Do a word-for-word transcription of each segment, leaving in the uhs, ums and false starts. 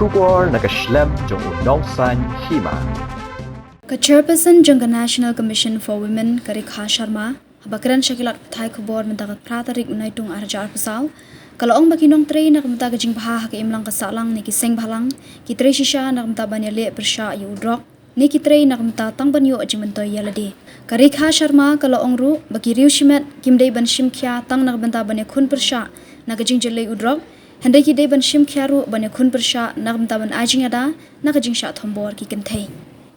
Khubor na ka shlem jong u Nongsaiñ Hima. Ka Chairperson jong ka National Commission for Women, ka Rekha Sharma, haba kren sha ki lad pathai khubor mynta ka phra tarik u Naitung arhajar arphew saw, ka la ong ba ki nongtrei na ka bynta ka jingbha ha ka imlang ka sahlang ne ki seng bhalang, ki trei shisha na ka bynta ban ïaleh pyrshah ïa u drok, ne ki trei na ka bynta tang ban ïoh jingmyntoi ïa lade. Ka Rekha Sharma ka la ong ruh ba ki riew shimet kim dei ban shim khia tang na ka bynta ban ïakhun pyrshah na ka jingjyllei u drok, hynrei ki dei ban shim khia ruh ban ïakhun pyrshah na ka bynta ban ai jingada na ka jingshah thombor ki kynthei.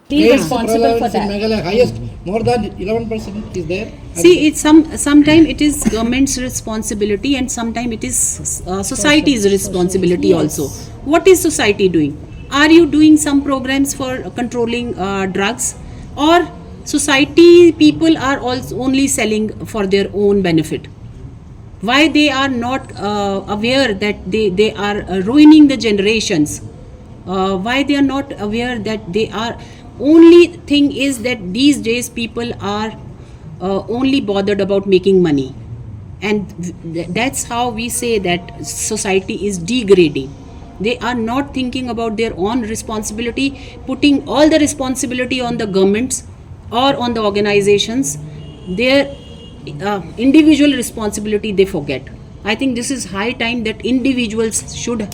Be responsible for that. Meghalaya, highest, more than eleven percent is there. See, it's some, sometime it is government's responsibility and sometime it is uh, society's responsibility also. What is society doing? Are you doing some programs for controlling uh, drugs, or society people are also only selling for their own benefit? Why they are not uh, aware that they, they are uh, ruining the generations? Uh, why they are not aware that they are, only thing is that these days people are uh, only bothered about making money, and th- that's how we say that society is degrading. They are not thinking about their own responsibility, putting all the responsibility on the governments or on the organizations. Their uh, individual responsibility they forget. I think this is high time that individuals should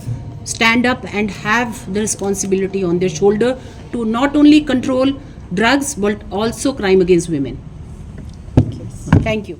stand up and have the responsibility on their shoulder to not only control drugs but also crime against women. Thank you.